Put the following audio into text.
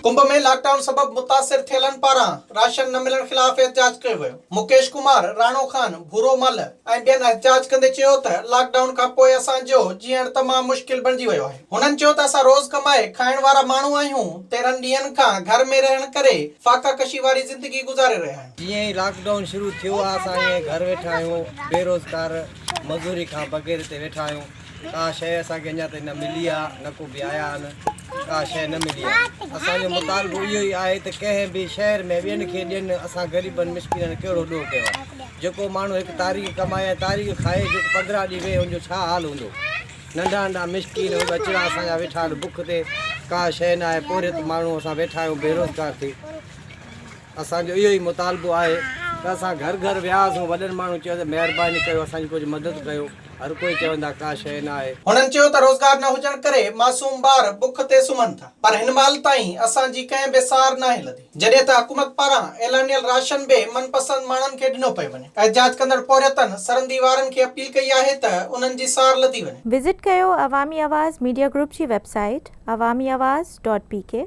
ڪنب ۾ lock down سبب متاثر ٿيلن پاران راشن نه ملڻ خلاف احتجاج ڪيو ويو. مڪيش ڪمار، راڻو خان، ڀورو مل ۽ ٻين احتجاج ڪندي چيو ته لاڪ ڊائون کانپوء اسان جو جيئڻ تمام مشڪل بڻجي ويو آهي. هنن چيو ته اسان روز ڪمائي کائڻ وارا ماڻهو آهيون، 13 ڏينهن کان گهر ۾ رهڻ ڪري فاقه ڪشي واري زندگي گذاري رهيا آهيون. جيئن ئي لاڪ ڊائون شروع ٿيو آهي اسان ائين گهر ويٺا آهيون، بيروزگار مزوري کان بغير هتي ويٺا آهيون. ڪا شيء اسان کي اڃا تائين نه ملي آ نه ڪو به آيا آهن ڪا شيء نه ملي آ اسان جو مطالبو اهو ئي آهي ته ڪنهن به شهر ۾ ٻين کي ڏين اسان غريبن مسڪينن ڪهڙو ڏوهه ڪيو آ جيڪو ماڻهو هڪ تاريخ ڪمائي ۽ تاريخ کائي جيڪو 15 ڏينهن ويهي ان جو ڇا حال هوندو ننڍا ننڍا مسڪين ٻچڙا اسان جا ويٺا آهن بک تي ڪا شيء نه آهي پورهيت ماڻهو اسان ويٺا آهيون بيروزگار ٿي اسان جو اهو ئي مطالبو آهي ته اسان گهر گهر وياسون وڏن ماڻهن چيو ته مهرباني ڪيو اسان جي ڪجهه مدد ڪيو هر ڪوئي چوندا ڪا شيء نه آهي. هنن چيو ته روزگار نه هجڻ ڪري معصوم ٻار بک تي سمهن ٿا پر هن مهل تائين اسان جي ڪنهن به سار ناهي لڌي جڏهن ته حڪومت پاران اعلانيل راشن به من پسند ماڻهن کي ڏنو پيو وڃي احتجاج ڪندڙ پورهيتن سرندي وارن کي اپيل ڪئي آهي ته انهن جي سار لڌي وڃي. وزٽ ڪيو عوامي آواز ميڊيا گروپ جي web site Awami Awaz dot P K.